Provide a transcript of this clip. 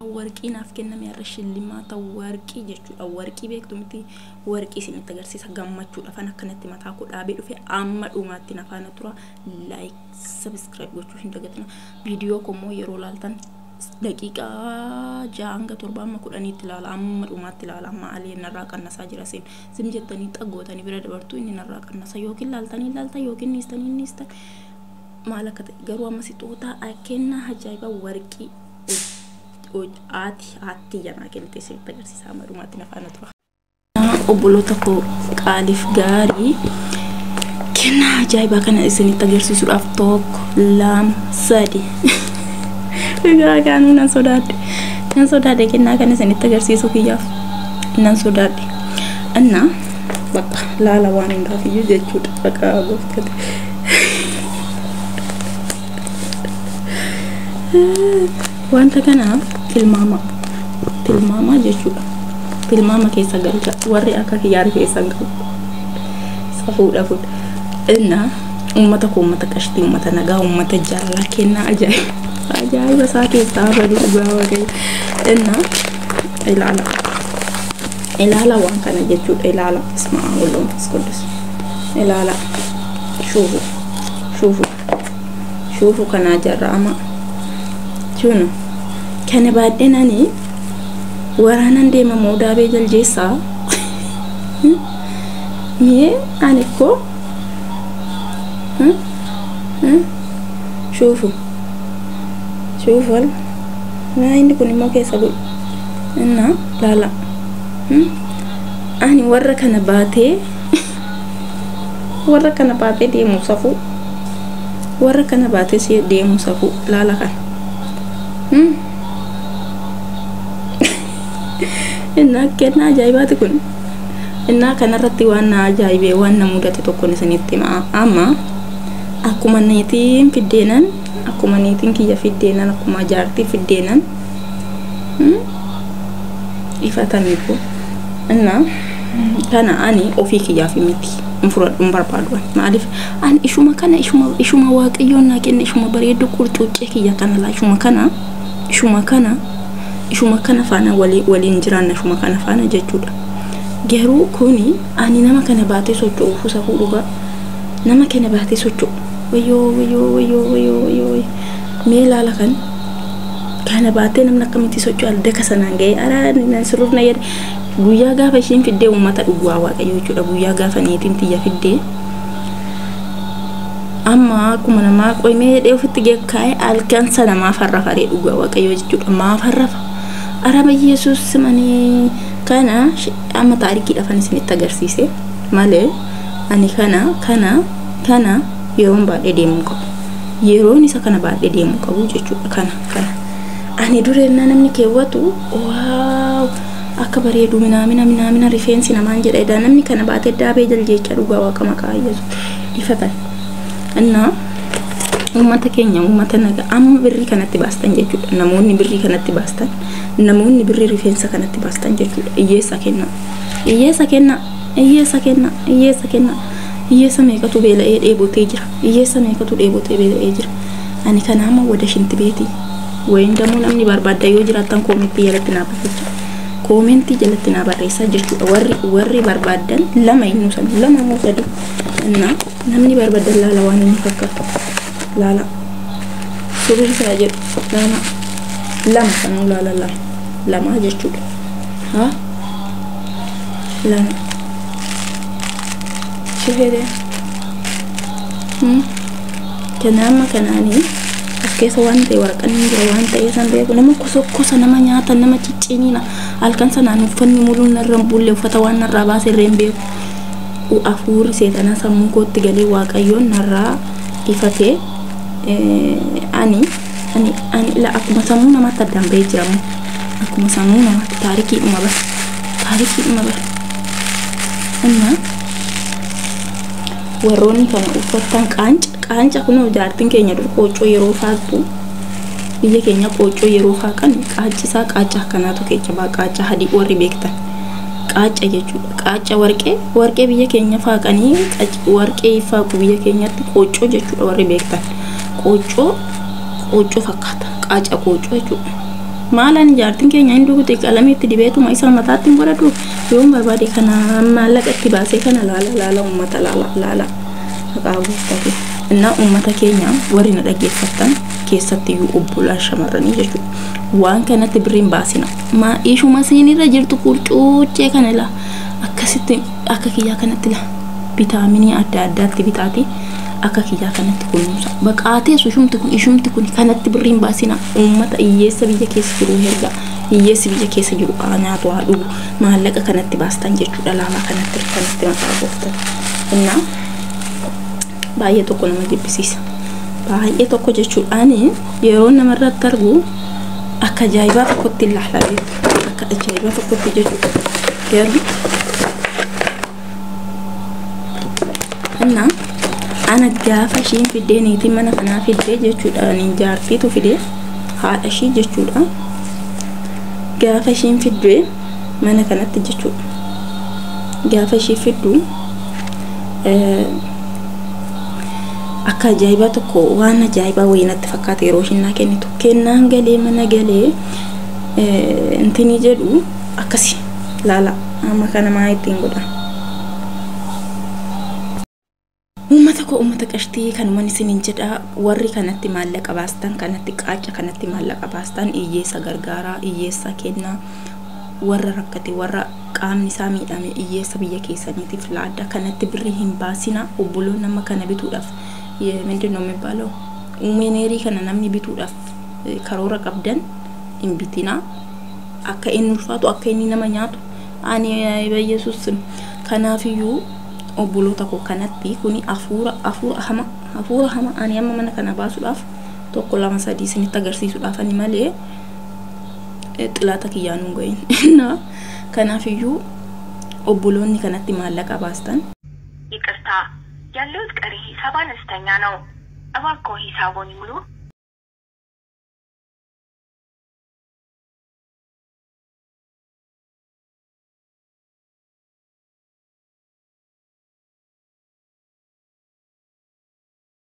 Warqii naaf kenname har'a shillimaata warqii jechuudha. Warqii beektu miti, warqii isinitti agarsiisa gammachuudhaafan akkanatti mataa koo dhaabee dhufe amma dhumaatti na faana tura. Like, subscribe gochuu hin dagatina. Viidiyoo koo immoo yeroo laaltan daqiiqaa 6 hanga 7 amma 10tti ilaala, amma dhumaatti ilaala. Amma alee narraa qannasaa jira sin sim jettanii xaggootanii bira dabartu, inni narraa qannasa yookiin laaltanii laaltan yookiin niistanii niistan maal akka ta'e garuu amma sixootaa kennaa ajaa'ibaa warqii haati haatti janaa kennite isinitti agarsiisa amma dhumaatti na faana tura. Obboloota koo qaaliif gaarii, kennaa ajaa'ibaa kana isinitti agarsiisuudhaaf 1 2 3 egaa kaanuu nan sodaadhe, nan sodaadhe, kennaa kana isinitti agarsiisuu kiyyaaf nan sodaadhe. Innaa bakka laala waan hundaaf iyyuu jechuudha bakka gooftate. Wanta kana tilmaama tilmaama jechuudha. Tilmaama keessa galcha warri akka kiyyaa rifeensa hin qabu. Safuudha kun. Innaa uummata koo, uummata qashtii, uummata nagaa, uummata jaalalaa, kennaa ajaa'iba. Ajaa'iba isaa keessaa badu dhugaa waaqayyo. Innaa ilaala. Ilaala waan kana jechuudha, ilaala. Ismaa walloon qudus. Ilaala. Shuufu. Shuufu. Shuufu kanaa jarra ama. Chuno. Kana baadheen ani waraanan deema moo daabee jaljeessaa? Mee ani koo shuufu shuufu wal inni kun immoo keessa godhu inna laala ani warra kana baatee, warra kana baatee deemu safuu, warra kana baatee deemu safuu. Laala kana. Innaa kennaa ajaa'ibaati kun. Innaa kanarratti waan na ajaa'ibee waan na mudate tokkoon isinitti hima. Amma akkuma niitiin fiddeenan, akkuma niitiin kiyya fiddeenan, akkuma jaartii fiddeenan ifatamiifu. Innaa kana ani ofii kiyyaaf miti hin fudhadhu, hin barbaadu. Maaliif ani ishuma kana ishuma waaqayyoon naa kenne, ishuma bareedduu qurxuuccee kiyya kana laa, ishuma kana ishuma kana ishuma kana faana waliin jiraanna, ishuma kana faana jechuudha. Garuu kuni ani nama kana baatee socho'uuf safuu dhugaa. Nama kana baatee socho'u. Wayyoo wayyoo wayyoo wayyoo wayyoo. Mee ilaala kan kana baatee namni akkamitti socho'a? Daka sanaan ga'ee araa sirruuf na jedhe guyyaa gaafa isheen fiddee uummata dhugaa waaqayyo jechuudha, guyyaa gaafa niitiin tiyya fiddee amma akkuma namaa qoymee jedhee ofitti geekkaa'ee halkan sana maaf harrafaree dhugaa waaqayyo jechuudha, maaf harrafa araba Yesuus manii kana amma taarikiidhaafan isinitti agarsiise malee ani kana kana kana yeroon baadhee deemuu qabu, yeroon isa kana baadhee deemuu qabu jechuudha. Kana kana ani dureennaa namni keewwatu waaw akka bareedu minaamina minaamina rifeensi namaan jedha edaa namni kana baatee daabee jaljeecha dhugaa waaqa maqaa Yesuus ifatan. Innaa uummata keenya, uummata nagaa, amma birrii kanatti baastan jechuudha, namoonni birrii kanatti baastan, namoonni birrii rifeensa kanatti baastan jechuudha, hiyyeessa kenna, hiyyeessa kenna, hiyyeessa kenna, hiyyeessa kenna. Hiyyeessa meeqatu beela'ee dheebotee jira, hiyyeessa meeqatu dheebotee beela'ee jira. Ani kana amma wada shinti beetii wayin dammoo namni barbaadda yoo jiraattan koomentii jalatti naa barreessa, koomentii jalatti naa barreessaa jechuudha. Warri barbaaddan lama innuu san 2 moo 3 innaa namni barbaaddan laala waan inni fakkaatu laala surri isaa jedhu laala 2 sanuu laala 2 2 jechuudha. Haa 2 shifeede kana amma kanaanii as keessa waan ta'e waraqaan jira waan ta'e san beeku nama kosa nama nyaata nama cicciniina halkan sanaan uffanni muluun narra hin bulle, uffata waan narraa baase irree hin beeku. Hafuurri seexanaa sammuu kootti galee waaqayyoon narraa ifatee ani ani ani ila akkuma sammuu namaatti addaan bahee jiramu, akkuma sammuu namaatti taarikiidhuma bara, taarikiidhuma bara. Innaa warroonni kana uffattan qaanca qaanca kunoo jaartiin keenya dur qooccoo yeroo faaqxu, biyya keenya qooccoo yeroo faaqan qaaccisaa qaacca akkanaatu keessa baa, qaacca hadii warri beektan qaacca jechuudha. Qaacca warqee, warqee biyya keenya faaqanii warqee faaqu biyya keenyatti qooccoo jechuudha, warri beektan qooccoo qooccoo fakkaata, qaaca qooccoo jechuudha. Maalaan jaartiin keenya hin dhugute qalamiitti dibeetuma isa mataatti hin godhatu yoon barbaade kana maallaqa itti baasee kana laala laala uummata laala laala maqaa gooftaati. Innaa uummata keenya warri na dhaggeeffattan keessattiyyuu obbolaa shamarranii jechuudha. Waan kanatti birriin baasina. Maa ishuma siinirra jirtu qurcuuccee kana laa akkasitti akka kiyyaa kanatti laa vitaaminii adda addaatti bitaati akka kiyyaa kanatti kunuunsa. Baqaateessu ishumti kun kanatti birriin baasina. Uummata hiyyeessa biyya keessa jiru herga hiyyeessi biyya keessa jiru haa nyaatu haa dhugu maallaqa kanatti baastan jechuudha laalaa kanatti kanatti maqaa gooftan. Innaa baay'ee tokko nama jibbisiisa. Baay'ee tokko jechuudhaan yeroo namarratti argu akka ajaa'ibaa tokkotti ilaala beektu. Akka ajaa'ibaa tokkotti jechuudha. Garuu innaa ana gaafa ishiin fiddee niitiin mana kanaa fiddee jechuudha jaartiitu fidee haadha ishii jechuudha. Gaafa ishiin fiddee mana kanatti jechuudha. Gaafa ishii fiddu akka ajaa'ibaa tokko waan ajaa'ibaa wayii natti fakkaata yeroo ishiin naa kennitu. Kennaan galee mana galee intinii jedhu akkasi laala amma kana maa ittiin godha. Uummata koo uummata qashtii kanumaan isiniin jedha warri kanatti maallaqa baastan kanatti qaaca kanatti maallaqa baastan hiyyeessa gargaaraa hiyyeessa kennaa warra rakkate warra qaamni isaa miidhame hiyyeessa biyya keessaniitiif laadda kanatti birrii hin baasina obboloon nama kana bituudhaaf ምንድን ነው የሚባለው ኡሜኔሪ kana namni bituudhaaf karoora qabdan hin bitinaa akka inni ulfaatu akka inni nama nyaatu ani በኢየሱስ ስም kanaafiyyuu obboloota koo kanatti kuni hafuura hafuura hama hafuura hama ani amma mana kana baasuudhaaf tokko lama sadii isinitti agarsiisuudhaaf ani malee xilaata kiyyaan hin gahin kanaafiyyuu obboloonni kanatti maallaqa baastan ይቅርታ፣ ያለዎት ቀሪ ሂሳብ አነስተኛ ነው። እባክዎ ሂሳቦን ይሙሉ።